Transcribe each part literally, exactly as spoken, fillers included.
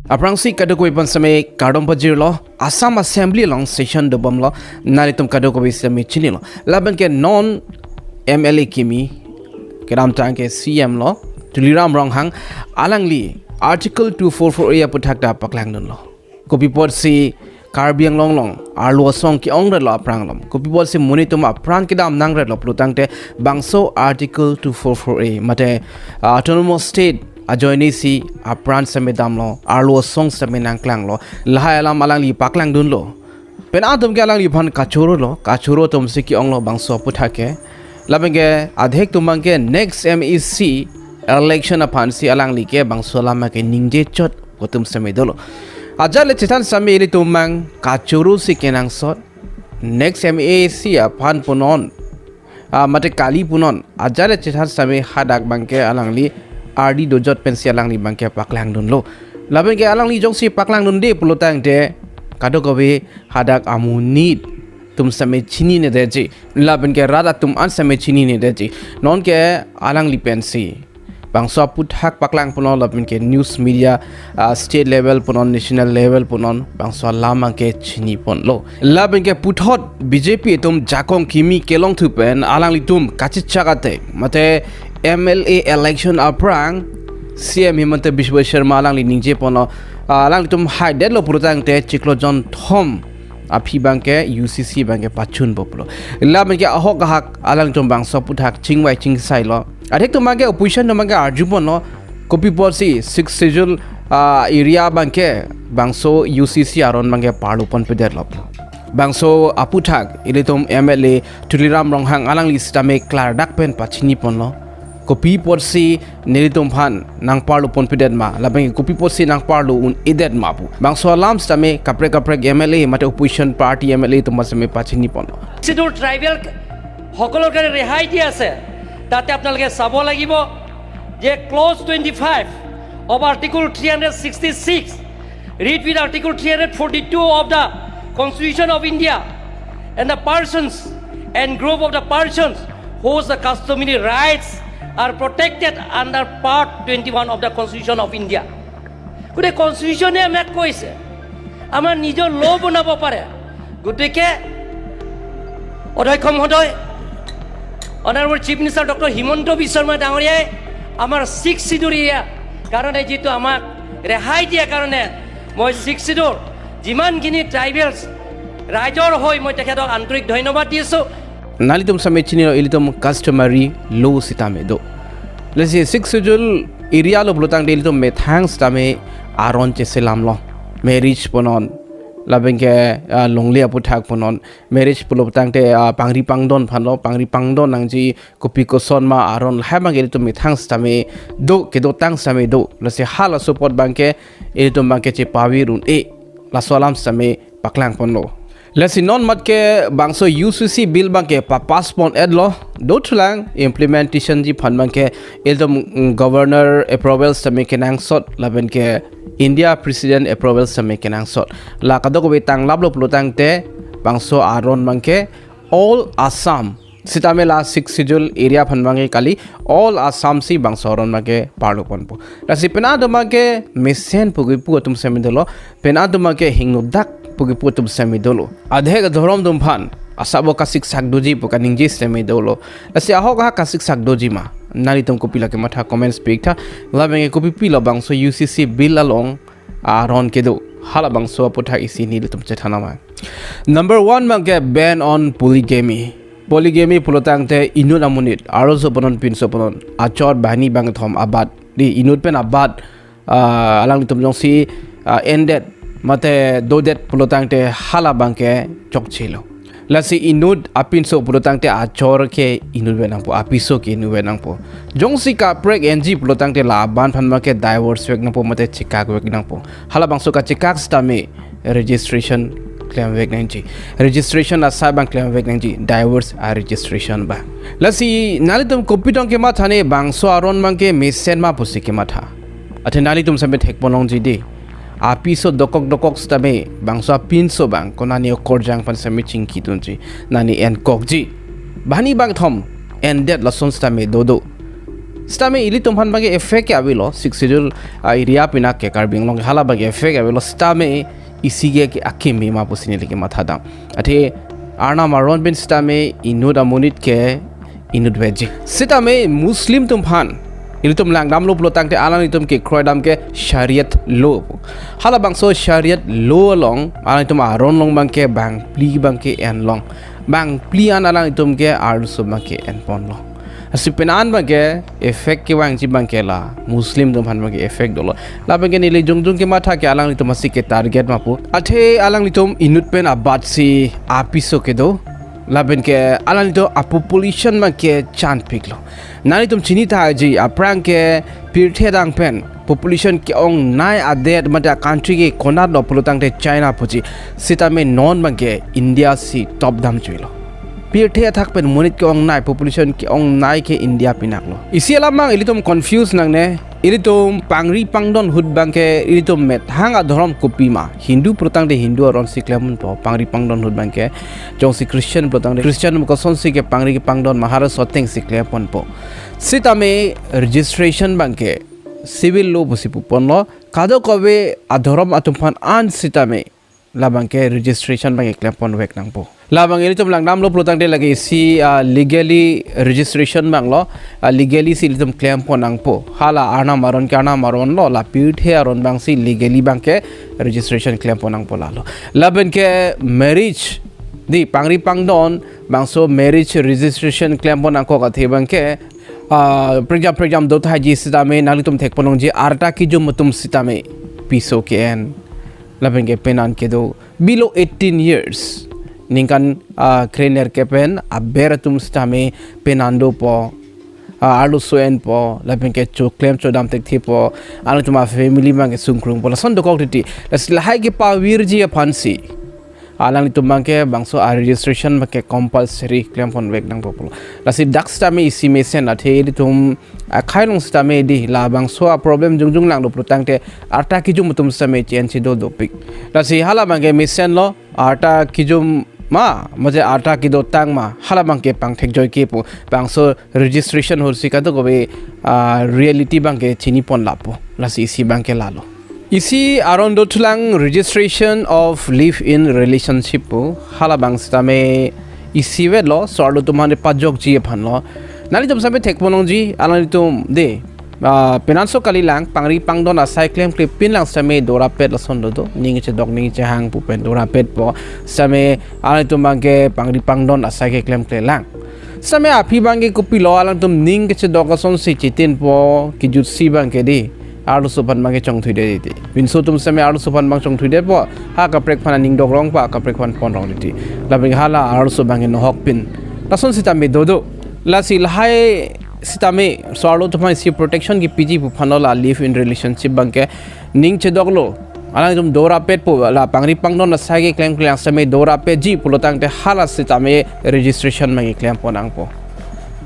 Aphrangsi kadokave aphan sitame kardom pajirlo, Assam Assembly along session dobomlo, nanglitum kadokave sitame chinilo. Lapen ke non M L A kimi, kedamtang ke C M lo, Tuliram Ronghang, alangli Article two four four A aputhak ta paklangdunlo. Kopi apotsi Karbi Anglong along arlo asong ke-ongretlo aphrang along. Kopi apotsi monit atum apran kedam nangretlo pulotangte bangso Article two four four A mate, ah, Autonomous State ajoinesi apran sitame damlo, arlo asong sitame nangklanglo. Lahai alam alangli paklangdunlo. Pen atum ke alangliphan kachorolo, kachoro atumsi ke-onglo bangso aputhak ke. Lapen ke adhek atum abang ke next M A C election aphansi alangli ke bangso alam ke ningje chot atum sitame dolo. Ajat le chethan sitame ilitum abang kachorosi kenangsot. Next M A C aphan punon, ah, mate kali punon. Ajat le chethan sitame hadak abang ke alangli ardi dojot pensi alangli abang ke paklangdunlo. Lapen ke alangli jongsi paklangdunde pulotangte kadokave hadak amonit atum sitame chininedetji. Lapen ke rat atum an sitame chininedetji. Non ke alangli pensi bangso aputhak paklang punon lapen ke news media, ah, state level punon, national level punon, bangso alam abang ke chiniponlo. Lapen ke puthot B J P atum jakong kimi kelongthu pen alanglitum kachechak ate mate M L A election aphrang C M Himanta Biswa Sarma alangli ningjeponlo, ah, alanglitum haidetlo pulotangte chiklo jonthom aphi abang ke U C C abang ke pachunpo pulo. Lapen ke ahok ahak alangtum bangso aputhak chingvai chingsailo. Adhek atum abang ke opposition atum abang ke arjuponlo, kopi apotsi Sixth Schedule, ah, area abang ke bangso U C C aron abang ke parlo ponpedetlo. Bangso aputhak ilitum M L A Tuliram Ronghang alangli sitame klardak pen pachiniponlo. Kopi apotsi nelitum aphan nangparlo ponpedet ma, lapen kopi apotsi nangparlo un-edet ma pu. Bangso alam sitame kaprek kaprek M L A mate opposition party M L A atum sitame pachiniponlo. Schedule tribal সকলৰ কাৰণে ৰেহাই দিয়া আছে, তাতে আপোনালোকে চাব লাগিব যে clause twenty five of Article three hundred sixty six, read with Article three hundred forty two of the Constitution of India, and the persons and group of the persons whose customary rights are protected under Part twenty one of the Constitution of India. গোটেই কনষ্টিটিউশ্যনে আমাক কৈছে আমাৰ নিজৰ ল' বনাব পাৰে। গতিকে অধ্যক্ষ মহোদয়, honourable chief minister doctor Himanta বিশ্ব শৰ্মা ডাঙৰীয়াই আমাৰ ছিক্স শ্বিডিউল এৰিয়া কাৰণে যিটো আমাক ৰেহাই দিয়া কাৰণে মই ছিক্স শ্বিডিউল যিমানখিনি ট্ৰাইবেলছ ৰাইজৰ হৈ মই তেখেতক আন্তৰিক ধন্যবাদ দি আছোঁ। Nanglitum sitame chinilo, ilitum customary law sitame do. Lasi Sixth Schedule area lo pulotangte ilitum methang sitame aron cheselamlo. Marriage punon, lapen ke, ah, longle aputhak punon. Marriage pulotangte, ah, pangri pangdon aphanlo, pangri pangdon nangji, kopi koson ma aron lahai abang ke ilitum methang sitame do, kedotang sitame do. Lasi halaso apot abang ke ilitum abang ke chepavir un-e, laso alam sitame paklangponlo. Lasi non mat ke bangso U C C bill abang ke papass pon-etlo, dothulang implementation ji aphan abang ke ilitum, mm, governor approval sitame kenangsot lapen ke India president approval sitame kenangsot. La kadokave tanglaplo pulotangte bangso aron abang ke all Assam sitame la Sixth Schedule area aphan abang ke kali, all Assam si bangso aron abang ke parlo ponpo. Lasi penang atum abang ke mesen pu kipu atum sitame dolo, penang atum abang ke hingnodak pu kipu atum sitame dolo. Adhek adhorom atum aphan asabo kasiksak doji pu kaningje sitame dolo. Lasi ahok ahak kasiksak doji ma, nanglitum kopi lake matha comments pi-iktha. Lapen ke kopi pilo bangso U C C bill along aron kedo, halabangso aputhak isi nelitum chethan nangma. Number one abang ke ban on polygamy. Polygamy pulotangte inut amonit arloso punon pinso punon achor banghini bangkethom abat, di inut pen abat, ah, alanglitum jongsi, ah, endet mate dodet pulotangte hala abang ke chokchelo. Lasi inut apinso pulotangte achor ke inut vek nangpo, apiso ke inut vek nangpo. Jongsi kaprek enji pulotangte la aban aphan abang ke divorce vek nangpo mate chekak vek nangpo. Halabangso kachekak sitame registration klem vek nangji. Registration asai abang klem vek nangji, divorce a-registration abang. Lasi nanglitum kopi tong kematha ne, bangso aron abang ke mesen ma pusi kematha. Athe nanglitum sitame thekponlongji di. Apiso dokok dokok sitame bangso apinso abang konane okorjang aphan sitame chingkidunji, nane enkokji. Banghini bangkethom endet lason sitame dodo. Sitame ilitum aphan abangke effect ke avelo, Sixth Schedule, ah, area pinak ke Karbi Anglong ke hala abangke effect avelo, sitame isi ke, ke akimi ma pusi neli ke mathadam. Athe Arnam aron pen sitame inut amonit ke inut veji. Sitame Muslim atum aphan ilitum langdamlo pulotangte alanglitum kekroidam ke Shariat law. Halabangso Shariat law along alanglitum aron along abangke bangphli abangke enlong. Bangphli an alanglitum ke arloso abangke enponlong. Lasi penang abangke effect kevangji abangke la Muslim atum aphan abangke effect dolo. Labangke neli jongjong kematha ke alanglitum asi ke target ma pu. Athe alanglitum inut pen abatsi apiso kedo. Lapen ke alanglitum apopulation abangke chanpiklo. Nanglitum chinithaji aphrang ke pirthe adang pen population ke-ongnei adet mate a-country ke konat lo pulotangte China puji. Sitame non abangke India si top damjuilo. Pirthe athak pen monit ke-ongnei, population ke-ongnei ke India pinaklo. Isi alam abang ilitum confuse nangne, ilitum pangri pangdon ahut abangke ilitum methang adhorom kopima. Hindu pulotangte Hindu aron si klemponpo, pangri pangdon ahut abangke. Jongsi Christian pulotangte Christian atum kosonsi ke pangri kepangdon ma, halaso ateng si klemponpo. Sitame registration abangke civil law pusi puponlo, kadokave adhorom atum aphan an sitame labangke registration abangke klemponvek nangpo. Labang ilitum langdamlo pulotangte lake isi, ah, legally registration abanglo, ah, legally si ilitum klempon nangpo. Hala Arnam aron ke Arnam aron lo, la pirthe aron abangsi legally abangke registration klempon nangpo lalo. Lapen ke marriage, dei, pangri pangdon abangso marriage registration klempon nangkok athe abangke, ah, prekjam prekjam dothaji sitame nanglitum thekponlongji arta kejum atum sitame piso ke-en. Lapen ke penan kedo below eighteen years. Ningkan, ah, krenerkep pen aber atum sitame penan dopo, ah, arloso enpo, lapen ke choklem chodam thekthepo, alanglitum a-family abangke sungkrungpo, lason dokok titi. Lasi lahai kepavirji aphansi alanglitum abangke bangso a-registration abangke compulsory klemponvek nangpo pulo. Lasi dak sitame isi mesen athe ilitum akhai along sitame dei, labangso a-problem jongjong langlo pulotangte arta kejum atum sitame chensi do dopik. Lasi hala abangke mesenlo, arta kejum ma, mate arta kedotang ma, hala abangke pangthekjoike pu, bangso registration ahutsi kadokave, ah, reality abangke chiniponlappo. Lasi isi abangke lalo. Isi aron dothulang registration of live-in relationship pu, halabang sitame isivetlo, so-arlo atum aphan pajokji aphanlo. Nanglitum sitame thekponlongji, alanglitum dei, ah, penanso kalilang, pangri pangdon asai klemklepin lang sitame dorapet lason dodo, ning chedok ning chehang pu pen dorapetpo, sitame alanglitum abangke pangri pangdon asai keklemklelang. Sitame aphi abangke kopilo, alanglitum ning kechedok asonsi chitinpo, kejutsi abangke dei, arloso aphan abangke chongthuidet titi. Pinso atum sitame arloso aphan abang chongthuidetpo, ha kaprek aphan aning dok rongpo, kaprek aphan pon rong titi. Lapen hala arloso abangke nohokpin. Lason sitame dodo. Lasi lahai sitame so-arlo atum aphan isi protection kepiji pu aphanlo la live-in relationship abangke ning chedoklo. Alanglitum dorapetpo, la pangri pangdon asai keklemklelang sitame dorapetji pulotangte hala sitame registration abangke klempon nangpo.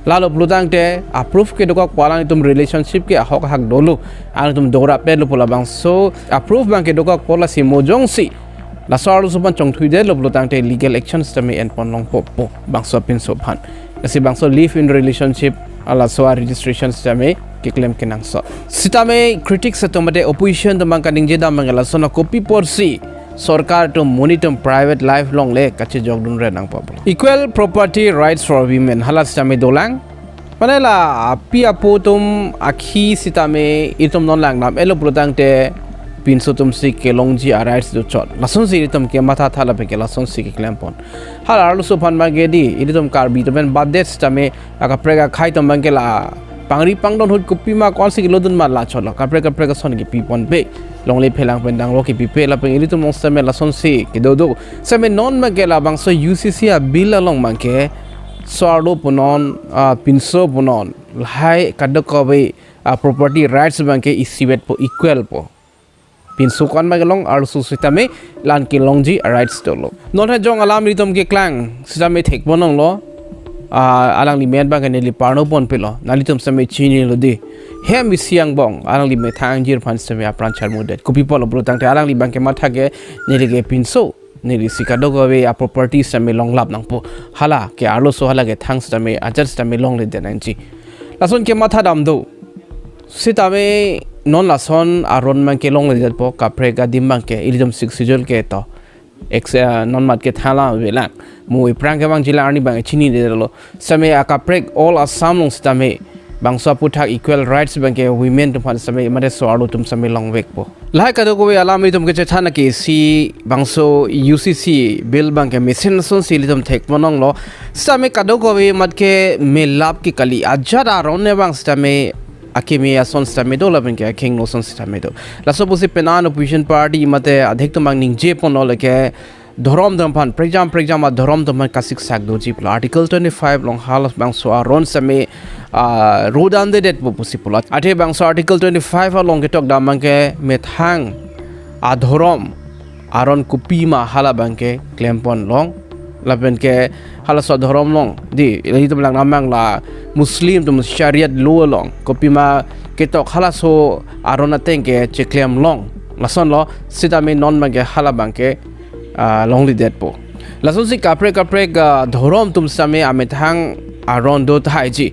Lalo pulotangte a-proof kedokokpo, alanglitum relationship ke ahok ahak dolo, alanglitum dorapetlo pu labangso a-proof abangke dokokpo, lasi mo jongsi laso arloso aphan chongthuidetlo pulotangte legal action sitame enponlongpo pu bangso apinso aphan. Lasi bangso live-in relationship, ah, laso a-registration sitame keklem kenangsot. Sitame critics atum mate opposition atum abang kaningjedam abang lason a-kopi apotsi sorkar atum monit atum private life along le kachejokdunre nangpo pulo. Equal property rights for women, hala sitame dolang. Mane la api apo atum akhi sitame itum non langdam-etlo pulotangte pinso atumsi kelongji a-rights dochot. Lasonsi itum kemathatha lapen ke lasonsi keklempon. Hala arloso aphan abangke dei, ilitum Karbi atum pen badet sitame akaprek akhai atum abangke la pangri pangdon ahut kopima ko-ansi kelodun ma lachotlo. Kaprek kaprek ason kepiponpe. Longle phelang pen danglo kepipe lapen ilitum along sitame lasonsi kedodo. Sitame non abangke labangso U C C a-bill along abangke so-arlo punon, ah, pinso punon, lahai kadokave, ah, property rights abangke isivetpo, equal po. Pinso ko-an abangke long, arloso sitame la-an kelongji a-rights dolo. Non hajong alam ilitum keklang sitame thekponlonglo. Ah, alangli amen abangke neli parnoponpelo, nanglitum sitame chinilo dei. Hem isi angbong alangli methang ingjir aphan sitame apran charmudet. Kopi apotlo pulotangte alangli abangke matha ke neli ke pinso, nelisi kadokave a-property sitame longlap nangpo. Hala ke arloso, hala ke thang sitame ajat sitame longledet nangji. Lason kematha dam do. Sitame non lason aron abangke longledetpo, kaprek adim abangke ilitum Sixth Schedule ke to. Ex, ah, non mat ke thala avelang. Mo ephrang kevangjilang arni abang chinidetlo. Sitame akaprek all Assam along sitame bangso aphuthak equal rights abangke women atum aphan sitame mate so-arlo atum sitame longvekpo. Lahai kadokave alam itum kechethan ke isi bangso U C C bill abangke mesen asonsi ilitum thekponlonglo. Sitame kadokave mat ke melap ke kali, ajat aron abang sitame akeme ason sitame do, lapen ke akengno ason sitame do. Laso pusi penang opposition party mate adhik atum abang ningjeponlo lake dhorom atum aphan, prekjam prekjam adhorom atum aphan kasiksak doji pulo. Article twenty-five along halabangso aron sitame, ah, rodandedetpo pusi pulo. Athe bangso Article twenty-five along ketok dam abangke methang adhorom aron kopima hala abangke klemponlong. Lapen ke halaso adhorom along, di, ilitum lang namang la Muslim atum Shariat law along kopima ketok halaso aron ateng ke cheklemlong. Lasonlo, sitame non abangke hala abangke, ah, longledetpo. Lasonsi kaprek kaprek, ah, dhorom atum sitame amethang aron do tahai ji.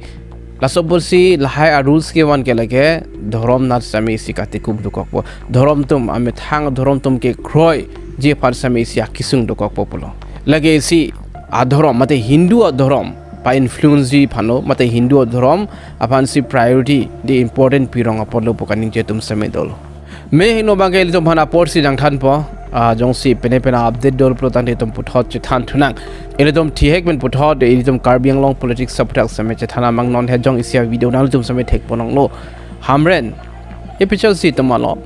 Laso pusi lahai a-rules kevan ke lake dhorom anat sitame isi katikup dokokpo. Dhorom atum, amethang dhorom atum kekroiji aphan sitame isi akesung dokokpo pulo. Lake isi adhorom mate Hindu adhorom pa-influence ji aphanlo, mate Hindu adhorom aphansi priority, di, important pirong apotlo pu kaningje atum sitame dolo. Mehingno abangke ilitum aphan aporsi nangthanpo, ah, jongsi pene pene update dolo pulotangte itum puthot chethan thunang. Ilitum thihek pen puthot, ilitum Karbi Anglong politics aphuthak sitame chethan amang non he jong isi a-video nanglitum sitame thekponlonglo. Hamren, A P H L C atum alo,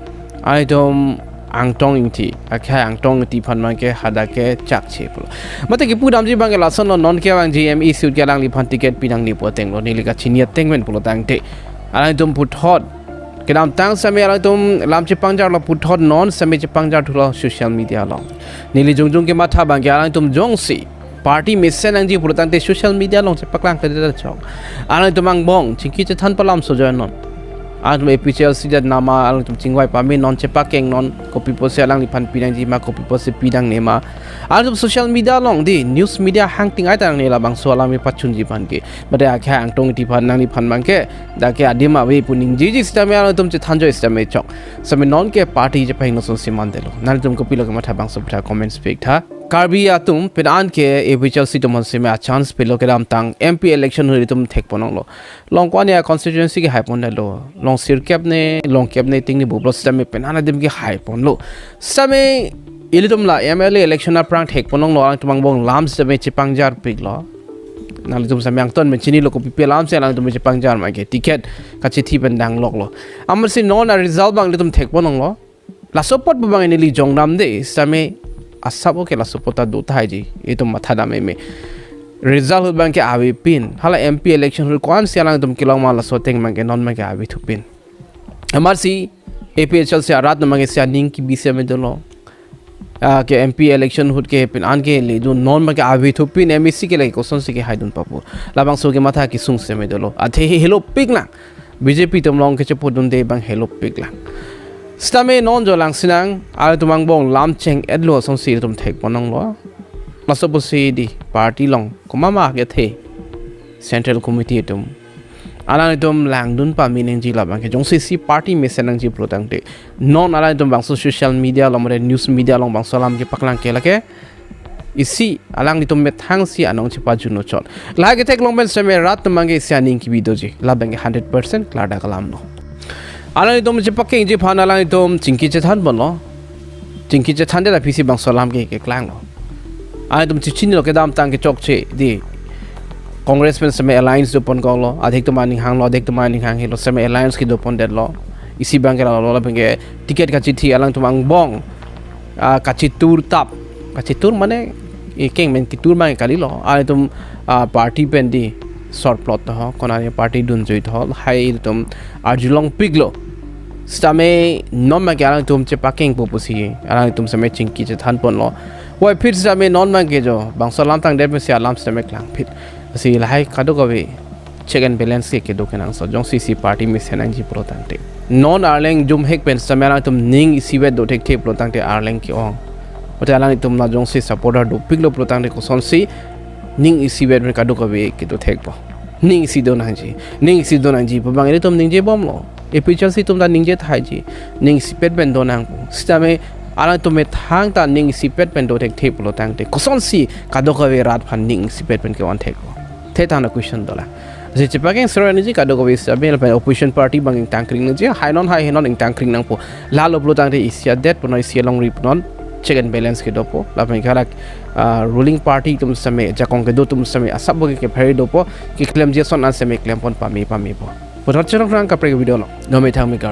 ilitum Angtong Ingti, akhai Angtong Ingti aphan abangke hadak ke chakche pulo. Mate kipu damji abangke lasonlo, non kevangji M E seat ke alangliphan ticket pinangji pu atenglo, neli kachini ateng pen pulotangte. Alanglitum puthot kedamtang sitame alanglitum lam chepangjarlo, puthot non sitame chepangjar thulo social media along. Neli jongjong kematha abangke alanglitum jongsi party mesen nangji pulotangte social media along chepaklang kede chok. Alanglitum angbong chingki chethan palam so join non. Alanglitum A P H L C det nama alanglitum chingvai pame non, chepakeng non, kopi pusi alangliphan pinangji ma, kopi pusi pinangne ma. Alanglitum social media along, di, news media hang ting ai ta nangne labangso alam pachunji abangke. Mate akhai Angtong Ingti aphan nangliphan abangke dak ke adim ave pu ningjeji sitame alanglitum chethanjoi sitame chok. Sitame non ke party chepahingno asonsi mandetlo. Nanglitum kopilo kematha, bangso aphuthak comments pi-iktha. Karbi atum penang ke A P H L C atum aphan sitame a-chance pilo, kedamtang M P election ahut itum thekponlonglo. Long ko-an a-constituency ke haipondetlo. Long sirkep ne, long kep ne, tingni bublo sitame penang adim ke haiponlo. Sitame ilitum la M L A election aphrang thekponlonglo, alanglitum angbong lam sitame chepangjarpiklo. Nanglitum sitame angton pen chinilo kopipi alamsi alanglitum chepangjar abangke, ticket kachithi pen dangloklo. Amatsi non a-result abang ilitum thekponlonglo. Laso apot pu abang neli jongdamde, sitame asap oke laso apot ta do tahai ji, itum matha dam meme. Result ahut abangke avepin, hala M P election ahut ko-ansi alanglitum kelong ma laso ateng abangke non abangke avethupin. Amatsi A P H L C arat abangke isi aning kebi sitame dolo. Ah, ke M P election ahut ke penang ke ledun, non abangke avethupin, M A C ke lake kosonsi kehaidun papu. Labangso kematha kesung sitame dolo. Athe he helopiklang. B J P atum along kechepudunde abang helopiklang. Sitame non jo langsinang, alanglitum angbong lam cheng-etlo asonsi itum thekponlonglo. Laso pusi, di, party along komat ma kethe Central Committee atum, alanglitum langdun pame nangji labangke, jongsi isi party mesen nangji pulotangte. Non alanglitum bangso social media along mate news media along bangso alam kepaklang ke lake isi alanglitum methangsi anong chepajuno chot. Lahai ketheklong pen sitame rat atum abangke isi aning kebi doji, labangke hundred percent klardak alamlo. Alanglitum chepakengji aphan alanglitum chingki chethanponlo. Chingki chethandet aphisi bangso alam ke keklanglo. Alanglitum chechinilo kedamtang kechokche, di, Congress pen sitame alliance doponkoklo, adhik atum aning hanglo, adhik atum aning hang helo, sitame alliance kedopondetlo. Isi abangke lalo, labangke ticket kachithi alanglitum angbong, ah, kachitur tap. Kachitur mane, ikeng men kitur abang kalilo. Alanglitum, ah, party pen, di, sorplot to ho, konane party dunjui to ho, lahai itum arjulongpiklo. Sitame non abangke alanglitum chepakengpo pusi alanglitum sitame chingki chethanponlo. Wai phir sitame non abangke jo bangso alam tangdet pensi alam sitame klangphit. Lasi lahai kadokave check and balance ke kedo kenangsot, jongsi isi party mesen nangji pulotangte. Non arleng jumhek pen sitame alanglitum ning isivet dothekthe pulotangte arleng ke-ong. Mate alanglitum la jongsi supporter dopiklo pulotangte kosonsi ning isivet pen kadokave kedothekpo. Ning isi do nangji, ning isi do nangji pu abang ilitum ningje bomlo. A P H L C atum ta ningje thaiji, ning isipet pen do nangpo. Sitame alangtum methang ta ning isipet pen do thekthe pulo tangte, kosonsi kadokave arat aphan ning isipet pen kevan thekpo? Thetang a-question dolang. Je chepakeng sero energy kadokave sitame lapen opposition party abang ingtang kring nangji, hainon hai hainon ingtang kring nangpo. Lalo pulo tangte isi adet punon, isi alongri punon, check and balance kedopo. Lapen ke halak, ah, ruling party atum sitame, ajakong kedo atum sitame asap bo ke kephere dopo, keklemji ason an sitame klempon pame pamepo. Puthot cherok nang kaprek video lo. Nome thang mi kar.